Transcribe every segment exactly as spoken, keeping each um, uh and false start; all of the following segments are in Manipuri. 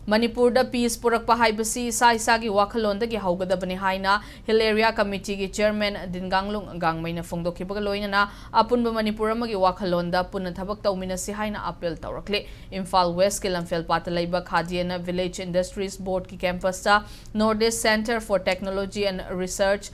ꯃꯅꯤꯄꯨꯔꯗ ꯄꯤꯁ ꯄꯨꯔꯛꯄ ꯍꯥꯏꯕꯁꯤ ꯏꯁꯥ ꯏꯁꯥꯒꯤ ꯋꯥꯈꯜꯂꯣꯟꯗꯒꯤ ꯍꯧꯒꯗꯕꯅꯤ ꯍꯥꯏꯅ ꯍꯤꯜ ꯑꯦꯔꯤꯌꯥ ꯀꯃꯤꯇꯤꯒꯤ ꯆꯤꯌꯔꯃꯦꯟ ꯗꯤꯟꯒꯥꯡꯂꯨꯡ ꯒꯥꯡꯃꯩꯅ ꯐꯣꯡꯗꯣꯛꯈꯤꯕꯒ ꯂꯣꯏꯅꯅ ꯑꯄꯨꯟꯕ ꯃꯅꯤꯄꯨꯔ ꯑꯃꯒꯤ ꯋꯥꯈꯜꯂꯣꯟꯗ ꯄꯨꯟꯅ ꯊꯕꯛ ꯇꯧꯃꯤꯟꯅꯁꯤ ꯍꯥꯏꯅ ꯑꯄꯤꯜ ꯇꯧꯔꯛꯂꯤ꯫ ꯏꯝꯐꯥꯜ ꯋꯦꯁꯀꯤ ꯂꯝꯐꯦꯜ ꯄꯥꯠꯇ ꯂꯩꯕ ꯈꯥꯗꯤꯌꯥꯅꯥ ꯚꯤꯂꯦꯖ ꯏꯟꯗꯁꯇ꯭ꯔꯤꯁ ꯕꯣꯔꯗꯀꯤ ꯀꯦꯝꯄꯁꯇ North East Centre for Technology and Research,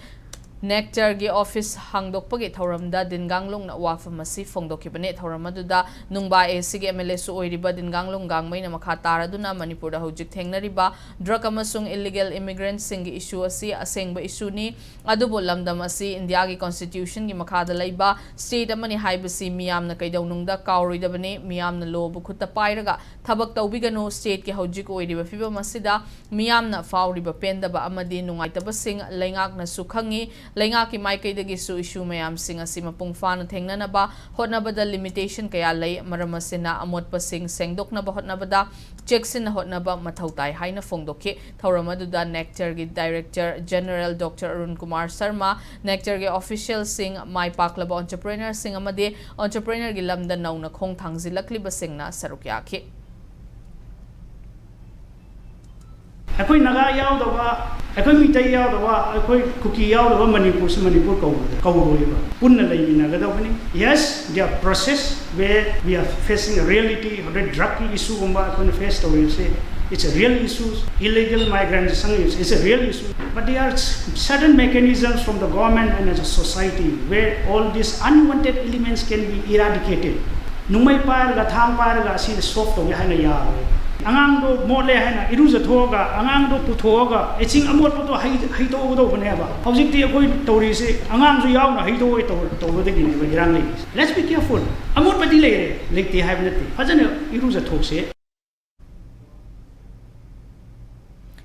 ꯅꯦꯛꯇꯔꯒꯤ ꯑꯣꯐꯤꯁ ꯍꯥꯡꯗꯣꯛꯄꯒꯤ ꯊꯧꯔꯝꯗ ꯗꯤꯟꯒꯥꯡꯂꯨꯡꯅ ꯋꯥꯐꯝ ꯑꯁꯤ ꯐꯣꯡꯗꯣꯛꯈꯤꯕꯅꯤ꯫ ꯊꯧꯔꯝ ꯑꯗꯨꯗ ꯅꯨꯡꯕꯥ ꯑꯦ ꯁꯤꯒꯤ ꯑꯦꯝ ꯑꯦꯜ ꯑꯦꯁꯨ ꯑꯣꯏꯔꯤꯕ ꯗꯤꯟꯒꯥꯡꯂꯨꯡ ꯒꯥꯡꯃꯩꯅ ꯃꯈꯥ ꯇꯥꯔꯗꯨꯅ ꯃꯅꯤꯄꯨꯔꯗ ꯍꯧꯖꯤꯛ ꯊꯦꯡꯅꯔꯤꯕ ꯗ꯭ꯔꯒ ꯑꯃꯁꯨꯡ ꯏꯂꯤꯒꯦꯜ ꯏꯃꯤꯒ꯭ꯔꯦꯟꯠꯁꯤꯡꯒꯤ ꯏꯁꯨ ꯑꯁꯤ ꯑꯁꯦꯡꯕ ꯏꯁꯨꯅꯤ, ꯑꯗꯨꯕꯨ ꯂꯝꯗꯝ ꯑꯁꯤ ꯏꯟꯗꯤꯌꯥꯒꯤ ꯀꯣꯟꯁꯇꯤꯇ꯭ꯌꯨꯁꯟꯒꯤ ꯃꯈꯥꯗ ꯂꯩꯕ ꯁ꯭ꯇꯦꯠ ꯑꯃꯅꯤ ꯍꯥꯏꯕꯁꯤ ꯃꯤꯌꯥꯝꯅ ꯀꯩꯗꯧꯅꯨꯡꯗ ꯀꯥꯎꯔꯣꯏꯗꯕꯅꯤ꯫ ꯃꯤꯌꯥꯝꯅ ꯂꯣꯕꯨ ꯈꯨꯠꯇ ꯄꯥꯏꯔꯒ ꯊꯕꯛ ꯇꯧꯕꯤꯒꯅꯨ꯫ ꯁ꯭ꯇꯦꯠꯀꯤ ꯍꯧꯖꯤꯛ ꯑꯣꯏꯔꯤꯕ ꯐꯤꯕꯝ ꯑꯁꯤꯗ ꯃꯤꯌꯥꯝꯅ ꯐꯥꯎꯔꯤꯕ ꯄꯦꯟꯗꯕ ꯑꯃꯗꯤ ꯅꯨꯡꯉꯥꯏꯇꯕꯁꯤꯡ ꯂꯩꯉꯥꯛꯅꯁꯨ ꯈꯪꯏ꯫ ꯂꯩꯉꯥꯛꯀꯤ ꯃꯥꯏꯀꯩꯗꯒꯤꯁꯨ ꯏꯁꯨ ꯃꯌꯥꯝꯁꯤꯡ ꯑꯁꯤ ꯃꯄꯨꯡ ꯐꯥꯅ ꯊꯦꯡꯅꯅꯕ ꯍꯣꯠꯅꯕꯗ ꯂꯤꯃꯤꯇꯦꯁꯟ ꯀꯌꯥ ꯂꯩ꯫ ꯃꯔꯝ ꯑꯁꯤꯅ ꯑꯃꯣꯠꯄꯁꯤꯡ ꯁꯦꯡꯗꯣꯛꯅꯕ ꯍꯣꯠꯅꯕꯗ ꯆꯦꯛꯁꯤꯟꯅ ꯍꯣꯠꯅꯕ ꯃꯊꯧ ꯇꯥꯏ ꯍꯥꯏꯅ ꯐꯣꯡꯗꯣꯛꯈꯤ꯫ ꯊꯧꯔꯝ ꯑꯗꯨꯗ ꯅꯦꯛꯇꯔꯒꯤ director general doctor Arun Kumar Sharma, ꯅꯦꯛꯇꯔꯒꯤ ꯑꯣꯐꯤꯁꯤꯌꯦꯜꯁꯤꯡ, ꯃꯥꯏ ꯄꯥꯛꯂꯕ ꯑꯣꯟꯇꯔꯄ꯭ꯔꯦꯅꯔꯁꯤꯡ ꯑꯃꯗꯤ ꯑꯣꯟꯇꯔꯄ꯭ꯔꯦꯅꯔꯒꯤ ꯂꯝꯗ ꯅꯧꯅ ꯈꯣꯡ ꯊꯥꯡꯖꯤꯜꯂꯛꯂꯤꯕꯁꯤꯡꯅ ꯁꯔꯨꯛ ꯌꯥꯈꯤ꯫ ꯑꯩꯈꯣꯏ ꯅꯥꯒꯥ ꯌꯥꯎꯗꯕ, ꯑꯩꯈꯣꯏ ꯃꯤꯇꯩ ꯌꯥꯎꯗꯕ, ꯑꯩꯈꯣꯏ ꯀꯨꯀꯤ ꯌꯥꯎꯗꯕ ꯃꯅꯤꯄꯨꯔꯁꯤ ꯃꯅꯤꯄꯨꯔ ꯀꯧꯔꯣꯏ, ꯀꯧꯔꯣꯏꯕ꯫ ꯄꯨꯟꯅ ꯂꯩꯃꯤꯟꯅꯒꯗꯧꯕꯅꯤ꯫ Yes, there are process where we are facing a reality, ꯍꯧꯖꯤꯛ ꯗ꯭ꯔꯒꯀꯤ ꯏꯁꯨꯒꯨꯝꯕ ꯑꯩꯈꯣꯏꯅ ꯐꯦꯁ ꯇꯧꯔꯤꯕꯁꯦ, it's a real issue. Illegal migrants ꯆꯪꯉꯤꯕꯁꯦ, it's a real issue. But there are certain mechanisms from the government and as a society where all these unwanted elements can be eradicated. ꯅꯨꯡꯃꯩ ꯄꯥꯏꯔꯒ ꯊꯥꯡ ꯄꯥꯏꯔꯒ ꯑꯁꯤ ꯁꯣꯜꯕ ꯇꯧꯒꯦ ꯍꯥꯏꯅ ꯌꯥꯔꯣꯏ꯫ ꯑꯉꯥꯡꯗꯣ ꯃꯣꯠꯂꯦ ꯍꯥꯏꯅ ꯏꯔꯨꯖꯊꯣꯛꯑꯒ ꯑꯉꯥꯡꯗꯣ ꯄꯨꯊꯣꯛꯑꯒ ꯏꯁꯤꯡ ꯑꯃꯣꯠꯄꯗꯣ ꯍꯩ ꯍꯩꯗꯣꯛꯀꯗꯧꯕꯅꯦꯕ꯫ ꯍꯧꯖꯤꯛꯇꯤ ꯑꯩꯈꯣꯏ ꯇꯧꯔꯤꯁꯦ ꯑꯉꯥꯡꯁꯨ ꯌꯥꯎꯅ ꯍꯩꯗꯣꯛꯑꯒ ꯇꯧ ꯇꯧꯕꯗꯒꯤꯅꯦꯕ ꯏꯔꯥꯡ ꯂꯩꯔꯤꯁꯦ꯫ Let's be careful. ꯑꯃꯣꯠꯄꯗꯤ ꯂꯩꯔꯦ, ꯂꯩꯇꯦ ꯍꯥꯏꯕ ꯅꯠꯇꯦ꯫ ꯐꯖꯅ ꯏꯔꯨꯖꯊꯣꯛꯁꯦ꯫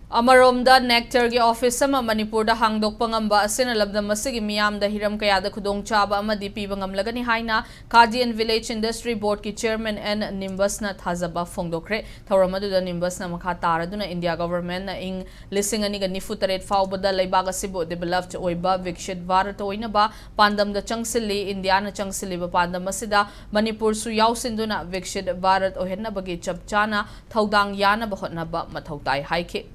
ꯑꯃꯔꯣꯝꯗ, ꯅꯦꯛꯇꯔꯒꯤ ꯑꯣꯐꯤꯁ ꯑꯃ ꯃꯅꯤꯄꯨꯔꯗ ꯍꯥꯡꯗꯣꯛꯄ ꯉꯝꯕ ꯑꯁꯤꯅ ꯂꯝꯗꯝ ꯑꯁꯤꯒꯤ ꯃꯤꯌꯥꯝꯗ ꯍꯤꯔꯝ ꯀꯌꯥꯗ ꯈꯨꯗꯣꯡꯆꯥꯕ ꯑꯃꯗꯤ ꯄꯤꯕ ꯉꯝꯂꯒꯅꯤ ꯍꯥꯏꯅ Khadi and Village Industry Board ꯀꯤ Chairman N ꯅꯤꯝꯕꯁꯅ ꯊꯥꯖꯕ ꯐꯣꯡꯗꯣꯛꯈ꯭ꯔꯦ꯫ ꯊꯧꯔꯝ ꯑꯗꯨꯗ ꯅꯤꯝꯕꯁꯅ ꯃꯈꯥ ꯇꯥꯔꯗꯨꯅ ꯏꯟꯗꯤꯌꯥ ꯒꯚꯔꯟꯃꯦꯟꯠꯅ ꯏꯪ ꯂꯤꯁꯤꯡ ꯑꯅꯤꯒ ꯅꯤꯐꯨ ꯇꯔꯦꯠ ꯐꯥꯎꯕꯗ ꯂꯩꯕꯥꯛ ꯑꯁꯤꯕꯨ ꯗꯤꯕꯦꯂꯞ ꯑꯣꯏꯕ ꯚꯤꯛꯁꯤꯠ ꯚꯥꯔꯠ ꯑꯣꯏꯅꯕ ꯄꯥꯟꯗꯝꯗ ꯆꯪꯁꯤꯜꯂꯤ꯫ ꯏꯟꯗꯤꯌꯥꯅ ꯆꯪꯁꯤꯜꯂꯤꯕ ꯄꯥꯟꯗꯝ ꯑꯁꯤꯗ ꯃꯅꯤꯄꯨꯔꯁꯨ ꯌꯥꯎꯁꯤꯟꯗꯨꯅ ꯚꯤꯛꯁꯤꯠ ꯚꯥꯔꯠ ꯑꯣꯏꯍꯟꯅꯕꯒꯤ ꯆꯞ ꯆꯥꯅ ꯊꯧꯗꯥꯡ ꯌꯥꯅꯕ ꯍꯣꯠꯅꯕ ꯃꯊꯧ ꯇꯥꯏ ꯍꯥꯏꯈꯤ꯫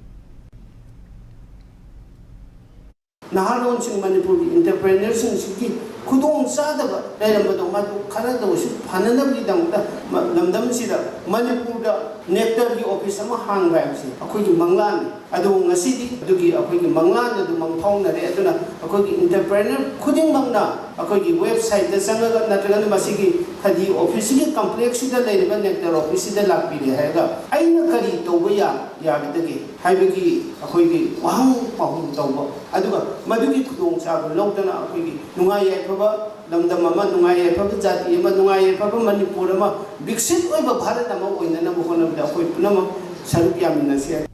ꯅꯍꯥꯔꯣꯜꯁꯤꯡ, ꯃꯅꯤꯄꯨꯔꯒꯤ ꯏꯟꯇꯔꯄ꯭ꯔꯦꯅꯔꯁꯤꯡꯁꯤꯒꯤ ꯈꯨꯗꯣꯡ ꯆꯥꯗꯕ ꯂꯩꯔꯝꯕꯗꯣ ꯃꯗꯨ ꯈꯔꯗ ꯑꯣꯏꯁꯨ ꯐꯅꯅꯕꯒꯤꯗꯃꯛꯇ ꯂꯝꯗꯝꯁꯤꯗ ꯃꯅꯤꯄꯨꯔꯗ ꯅꯦꯛꯇꯔꯒꯤ ꯑꯣꯐꯤꯁ ꯑꯃ ꯍꯥꯡꯕ ꯍꯥꯏꯕꯁꯤ ꯑꯩꯈꯣꯏꯒꯤ ꯃꯪꯂꯥꯟꯅꯤ꯫ ꯑꯗꯨꯕꯨ ꯉꯁꯤꯗꯤ ꯑꯗꯨꯒꯤ ꯑꯩꯈꯣꯏꯒꯤ ꯃꯪꯂꯥꯟ ꯑꯗꯨ ꯃꯪꯐꯥꯎꯅꯔꯦ꯫ ꯑꯗꯨꯅ ꯑꯩꯈꯣꯏꯒꯤ ꯏꯟꯇꯔꯄ꯭ꯔꯦꯅꯔ ꯈꯨꯗꯤꯡꯃꯛꯅ ꯑꯩꯈꯣꯏꯒꯤ ꯋꯦꯕꯁꯥꯏꯠꯇ ꯆꯪꯉꯒ ꯅꯠꯇ꯭ꯔꯒꯅ ꯃꯁꯤꯒꯤ ꯈꯗꯤ ꯑꯣꯐꯤꯁꯁꯤꯒꯤ ꯀꯝꯄ꯭ꯂꯦꯛꯁꯁꯤꯗ ꯂꯩꯔꯤꯕ ꯅꯦꯛꯇꯔ ꯑꯣꯐꯤꯁꯁꯤꯗ ꯂꯥꯛꯄꯤꯔꯦ ꯍꯥꯏꯔꯒ ꯑꯩꯅ ꯀꯔꯤ ꯇꯧꯕ ꯌꯥ ꯌꯥꯒꯗꯒꯦ ꯍꯥꯏꯕꯒꯤ ꯑꯩꯈꯣꯏꯒꯤ ꯋꯥꯍꯪ ꯄꯥꯎꯍꯪ ꯇꯧꯕ, ꯑꯗꯨꯒ ꯃꯗꯨꯒꯤ ꯈꯨꯗꯣꯡꯆꯥꯕ ꯂꯧꯗꯅ ꯑꯩꯈꯣꯏꯒꯤ ꯅꯨꯡꯉꯥꯏ ꯌꯥꯏꯐꯕ ꯂꯝꯗꯝ ꯑꯃ, ꯅꯨꯡꯉꯥꯏ ꯌꯥꯏꯐꯕ ꯖꯥꯇꯤ ꯑꯃ, ꯅꯨꯡꯉꯥꯏ ꯌꯥꯏꯐꯕ ꯃꯅꯤꯄꯨꯔ ꯑꯃ ꯕꯤꯛꯁꯤꯠ ꯑꯣꯏꯕ ꯚꯥꯔꯠ ꯑꯃ ꯑꯣꯏꯅꯅꯕ ꯍꯣꯠꯅꯕꯗ ꯑꯩꯈꯣꯏ ꯄꯨꯝꯅꯃꯛ ꯁꯔꯨꯛ ꯌꯥꯃꯤꯟꯅꯁꯤ ꯍꯥꯏ꯫